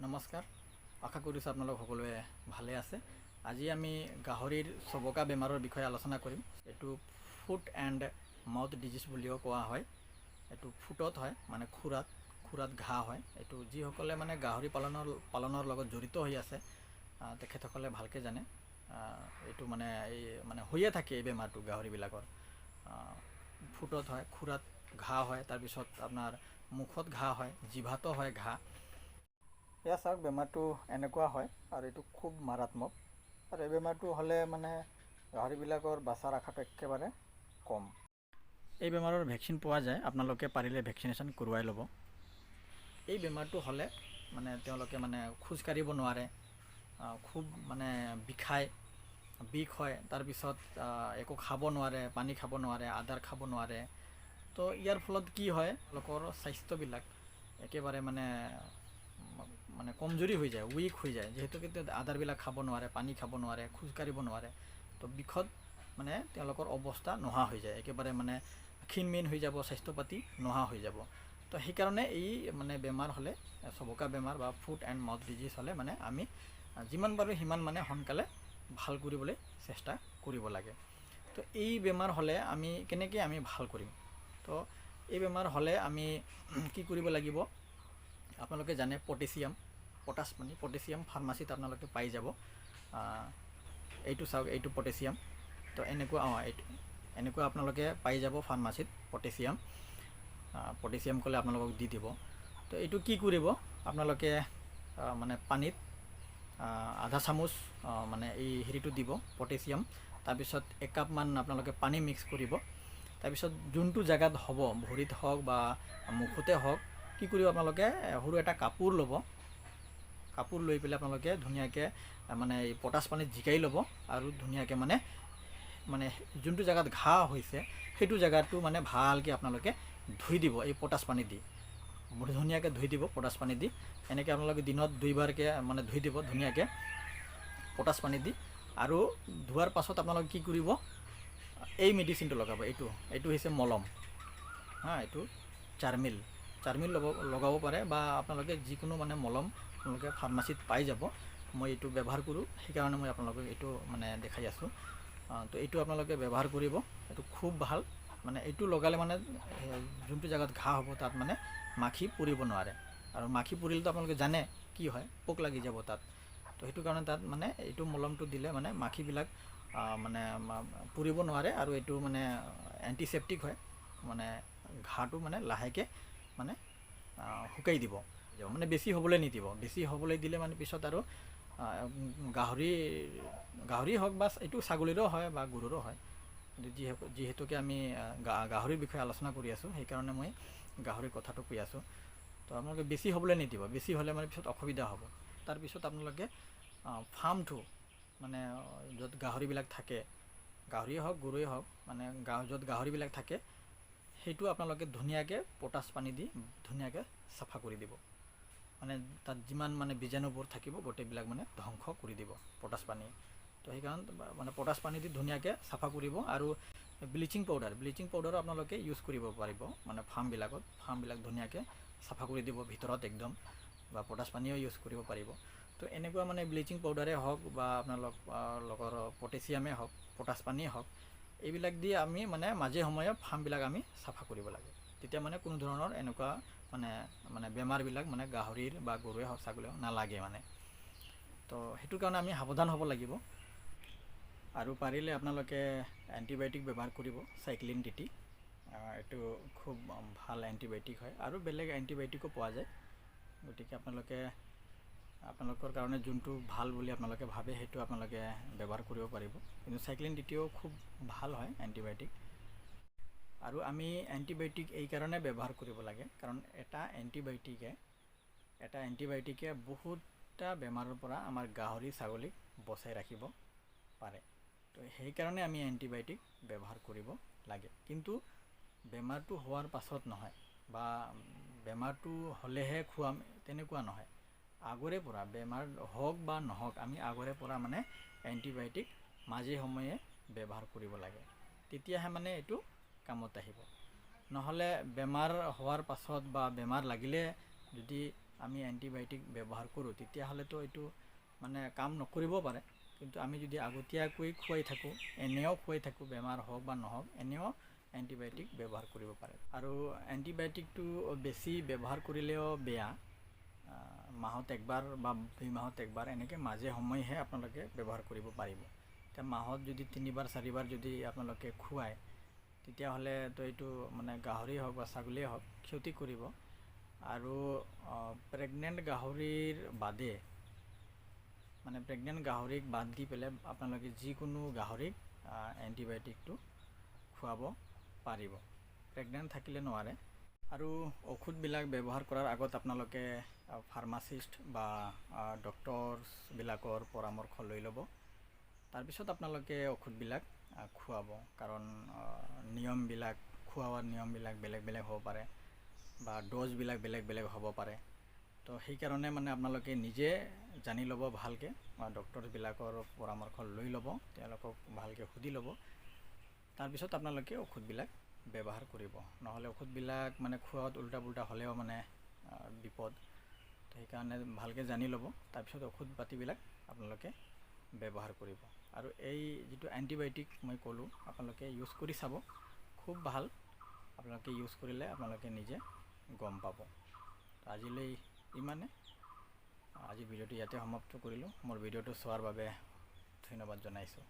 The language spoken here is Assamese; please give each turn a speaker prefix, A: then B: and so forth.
A: নমস্কাৰ, আশা কৰিছোঁ আপোনালোক সকলোৱে ভালে আছে। আজি আমি গাহৰিৰ চবকা বেমাৰৰ বিষয়ে আলোচনা কৰিম। এইটো ফুট এণ্ড মাউথ ডিজিজ বুলিও কোৱা হয়। এইটো ফুটত হয়, মানে খুৰাত খুৰাত ঘাঁ হয়। এইটো যিসকলে মানে গাহৰি পালনৰ পালনৰ লগত জড়িত হৈ আছে, তেখেতসকলে ভালকৈ জানে। এইটো মানে এই মানে হৈয়ে থাকে এই বেমাৰটো গাহৰিবিলাকৰ। ফুটত হয়, খুৰাত ঘাঁ হয়, তাৰপিছত আপোনাৰ মুখত ঘাঁ হয়, জিভাতো হয় ঘাঁ। এয়া চাওক, বেমাৰটো এনেকুৱা হয় আৰু এইটো খুব মাৰাত্মক। আৰু এই বেমাৰটো হ'লে মানে গাহৰিবিলাকৰ বাচাৰ আশাটো একেবাৰে কম। এই বেমাৰৰ ভেকচিন পোৱা যায়, আপোনালোকে পাৰিলে ভেকচিনেশ্যন কৰোৱাই ল'ব। এই বেমাৰটো হ'লে মানে তেওঁলোকে মানে খোজ কাঢ়িব নোৱাৰে, খুব মানে বিষায়, বিষ হয়। তাৰপিছত একো খাব নোৱাৰে, পানী খাব নোৱাৰে, আদাৰ খাব নোৱাৰে। তো ইয়াৰ ফলত কি হয়, তেওঁলোকৰ স্বাস্থ্যবিলাক একেবাৰে মানে মানে কমজুৰি হৈ যায়, উইক হৈ যায়। যিহেতুকে আদাৰবিলাক খাব নোৱাৰে, পানী খাব নোৱাৰে, খোজকাঢ়িব নোৱাৰে, তো বিষত মানে তেওঁলোকৰ অৱস্থা নোহোৱা হৈ যায়, একেবাৰে মানে ক্ষীণ-মীন হৈ যাব, স্বাস্থ্য পাতি নোহোৱা হৈ যাব। তো সেইকাৰণে এই মানে বেমাৰ হ'লে, চবকা বেমাৰ বা ফুট এণ্ড মাউথ ডিজিজ হ'লে মানে আমি যিমান পাৰোঁ সিমান মানে সোনকালে ভাল কৰিবলৈ চেষ্টা কৰিব লাগে। তো এই বেমাৰ হ'লে আমি কেনেকৈ আমি ভাল কৰিম? তো এই বেমাৰ হ'লে আমি কি কৰিব লাগিব আপোনালোকে জানে। পটেছিয়াম, পটাছ পানী, পটেছিয়াম ফাৰ্মাচীত আপোনালোকে পাই যাব। এইটো চাওক, এইটো পটেছিয়াম। তো এনেকুৱা এইটো এনেকুৱা আপোনালোকে পাই যাব ফাৰ্মাচীত পটেছিয়াম। পটেছিয়াম ক'লে আপোনালোকক দি দিব। তো এইটো কি কৰিব আপোনালোকে, মানে পানীত আধা চামুচ মানে এই হেৰিটো দিব পটেছিয়াম। তাৰপিছত একাপমান আপোনালোকে পানী মিক্স কৰিব। তাৰপিছত যোনটো জেগাত হ'ব, ভৰিত হওক বা মুখতে হওক, কি কৰিব আপোনালোকে, সৰু এটা কাপোৰ ল'ব। কাপোৰ লৈ পেলাই আপোনালোকে ধুনীয়াকৈ মানে এই পটাছ পানীত জিকাই ল'ব আৰু ধুনীয়াকৈ মানে মানে যোনটো জেগাত ঘাঁ হৈছে, সেইটো জেগাটো মানে ভালকৈ আপোনালোকে ধুই দিব এই পটাছ পানী দি। ধুনীয়াকৈ ধুই দিব পটাছ পানী দি। এনেকৈ আপোনালোকে দিনত দুইবাৰকৈ মানে ধুই দিব ধুনীয়াকৈ পটাছ পানী দি। আৰু ধোৱাৰ পাছত আপোনালোকে কি কৰিব, এই মেডিচিনটো লগাব। এইটো এইটো হৈছে মলম। হা, এইটো চাৰ্মিল, চাৰ্মিল ল'ব, লগাব পাৰে বা আপোনালোকে যিকোনো মানে মলম আপোনালোকে ফাৰ্মাচীত পাই যাব। মই এইটো ব্যৱহাৰ কৰোঁ, সেইকাৰণে মই আপোনালোকক এইটো মানে দেখাই আছোঁ। তো এইটো আপোনালোকে ব্যৱহাৰ কৰিব, এইটো খুব ভাল। মানে এইটো লগালে মানে যোনটো জেগাত ঘাঁ হ'ব, তাত মানে মাখি পৰিব নোৱাৰে। আৰু মাখি পৰিলেতো আপোনালোকে জানে কি হয়, পোক লাগি যাব তাত। তো সেইটো কাৰণে তাত মানে এইটো মলমটো দিলে মানে মাখিবিলাক মানে পৰিব নোৱাৰে। আৰু এইটো মানে এণ্টিছেপ্টিক হয়, মানে ঘাঁটো মানে লাহেকৈ মানে শুকাই দিব, মানে বেছি হ'বলৈ নিদিব। বেছি হ'বলৈ দিলে মানে পিছত আৰু গাহৰি গাহৰি হওক বা এইটো ছাগলীৰো হয় বা গৰুৰো হয়, কিন্তু যিহেতুকে আমি গাহৰিৰ বিষয়ে আলোচনা কৰি আছোঁ, সেইকাৰণে মই গাহৰিৰ কথাটো কৈ আছোঁ। তো আপোনালোকে বেছি হ'বলৈ নিদিব, বেছি হ'লে মানে পিছত অসুবিধা হ'ব। তাৰপিছত আপোনালোকে ফাৰ্মটো মানে য'ত গাহৰিবিলাক থাকে, গাহৰিয়ে হওক, গৰুৱে হওক, মানে য'ত গাহৰিবিলাক থাকে, সেইটো আপোনালোকে ধুনীয়াকৈ পটাছ পানী দি ধুনীয়াকৈ চাফা কৰি দিব। মানে তাত যিমান মানে বীজাণুবোৰ থাকিব, গোটেইবিলাক মানে ধ্বংস কৰি দিব পটাছ পানী। তো সেইকাৰণে মানে পটাছ পানী দি ধুনীয়াকৈ চাফা কৰিব। আৰু ব্লিচিং পাউডাৰ, ব্লিচিং পাউডাৰো আপোনালোকে ইউজ কৰিব পাৰিব। মানে ফাৰ্মবিলাকত, ফাৰ্মবিলাক ধুনীয়াকৈ চাফা কৰি দিব ভিতৰত একদম, বা পটাছ পানীও ইউজ কৰিব পাৰিব। তো এনেকুৱা মানে ব্লিচিং পাউডাৰে হওক বা আপোনালোক লগৰ পটেছিয়ামেই হওক, পটাছ পানীয়ে হওক, এইবিলাক দি আমি মানে মাজে সময়ে ফাৰ্মবিলাক আমি চাফা কৰিব লাগে। তেতিয়া মানে কোনো ধৰণৰ এনেকুৱা মানে মানে বেমাৰবিলাক মানে গাহৰিৰ বা গৰুৱে হওক, ছাগলীয়ে হওক, নালাগে মানে। তো সেইটো কাৰণে আমি সাৱধান হ'ব লাগিব। আৰু পাৰিলে আপোনালোকে এণ্টিবায়'টিক ব্যৱহাৰ কৰিব, চাইক্লিন ডিটি, এইটো খুব ভাল এণ্টিবায়'টিক হয়। আৰু বেলেগ এণ্টিবায়'টিকো পোৱা যায়। গতিকে আপোনালোকে আপোনালোকৰ কাৰণে যোনটো ভাল বুলি আপোনালোকে ভাবে, সেইটো আপোনালোকে ব্যৱহাৰ কৰিব পাৰিব। কিন্তু চাইক্লিন ডিটিও খুব ভাল হয় এণ্টিবায়'টিক। আৰু আমি এণ্টিবায়'টিক এইকাৰণে ব্যৱহাৰ কৰিব লাগে, কাৰণ এটা এণ্টিবায়'টিকে বহুতটা বেমাৰৰ পৰা আমাৰ গাহৰি, ছাগলীক বচাই ৰাখিব পাৰে। তো সেইকাৰণে আমি এণ্টিবায়'টিক ব্যৱহাৰ কৰিব লাগে। কিন্তু বেমাৰটো হোৱাৰ পাছত নহয় বা বেমাৰটো হ'লেহে খুৱাম তেনেকুৱা নহয়। আগৰে পৰা বেমাৰ হওক বা নহওক, আমি আগৰে পৰা মানে এণ্টিবায়'টিক মাজে সময়ে ব্যৱহাৰ কৰিব লাগে। তেতিয়াহে মানে এইটো কামত আহিব। নহ'লে বেমাৰ হোৱাৰ পাছত বা বেমাৰ লাগিলে যদি আমি এণ্টিবায়'টিক ব্যৱহাৰ কৰোঁ, তেতিয়াহ'লেতো এইটো মানে কাম নকৰিব পাৰে। কিন্তু আমি যদি আগতীয়াকৈ খুৱাই থাকোঁ, এনেও খুৱাই থাকোঁ, বেমাৰ হওক বা নহওক, এনেও এণ্টিবায়'টিক ব্যৱহাৰ কৰিব পাৰে। আৰু এণ্টিবায়'টিকটো বেছি ব্যৱহাৰ কৰিলেও বেয়া। মাহত একবাৰ বা 2 মাহত একবাৰ এনেকৈ মাজে সময়েহে আপোনালোকে ব্যৱহাৰ কৰিব পাৰিব। এতিয়া মাহত যদি 3বাৰ 4বাৰ যদি আপোনালোকে খুৱায়, তেতিয়াহ'লেতো এইটো মানে গাহৰি হওক বা ছাগলীয়ে হওক ক্ষতি কৰিব। আৰু প্ৰেগনেণ্ট গাহৰিৰ বাদে, মানে প্ৰেগনেণ্ট গাহৰিক বাদ দি পেলাই আপোনালোকে যিকোনো গাহৰিক এণ্টিবায়'টিকটো খুৱাব পাৰিব, প্ৰেগনেণ্ট থাকিলে নোৱাৰে। আৰু ঔষধবিলাক ব্যৱহাৰ কৰাৰ আগত আপোনালোকে ফাৰ্মাচিষ্ট বা ডক্টৰছবিলাকৰ পৰামৰ্শ লৈ ল'ব, তাৰপিছত আপোনালোকে ঔষধবিলাক খুৱাব। কাৰণ নিয়মবিলাক, খোৱাৰ নিয়মবিলাক বেলেগ বেলেগ হ'ব পাৰে বা ড'জবিলাক বেলেগ বেলেগ হ'ব পাৰে। তো সেইকাৰণে মানে আপোনালোকে নিজে জানি ল'ব ভালকৈ বা ডক্টৰবিলাকৰ পৰামৰ্শ লৈ ল'ব, তেওঁলোকক ভালকৈ সুধি ল'ব, তাৰপিছত আপোনালোকে ঔষধবিলাক ব্যৱহাৰ কৰিব। নহ'লে ঔষধবিলাক মানে খোৱাত উল্টা পুল্টা হ'লেও মানে বিপদ। তো সেইকাৰণে ভালকৈ জানি ল'ব, তাৰপিছত ঔষধ পাতিবিলাক আপোনালোকে ব্যৱহাৰ কৰিব। আৰু এই যিটো এণ্টিবায়'টিক মই ক'লোঁ, আপোনালোকে ইউজ কৰি চাব, খুব ভাল। আপোনালোকে ইউজ কৰিলে আপোনালোকে নিজে গম পাব। আজিলৈ ইমানে, আজি ভিডিঅ'টো ইয়াতে সমাপ্ত কৰিলোঁ। মোৰ ভিডিঅ'টো চোৱাৰ বাবে ধন্যবাদ জনাইছোঁ।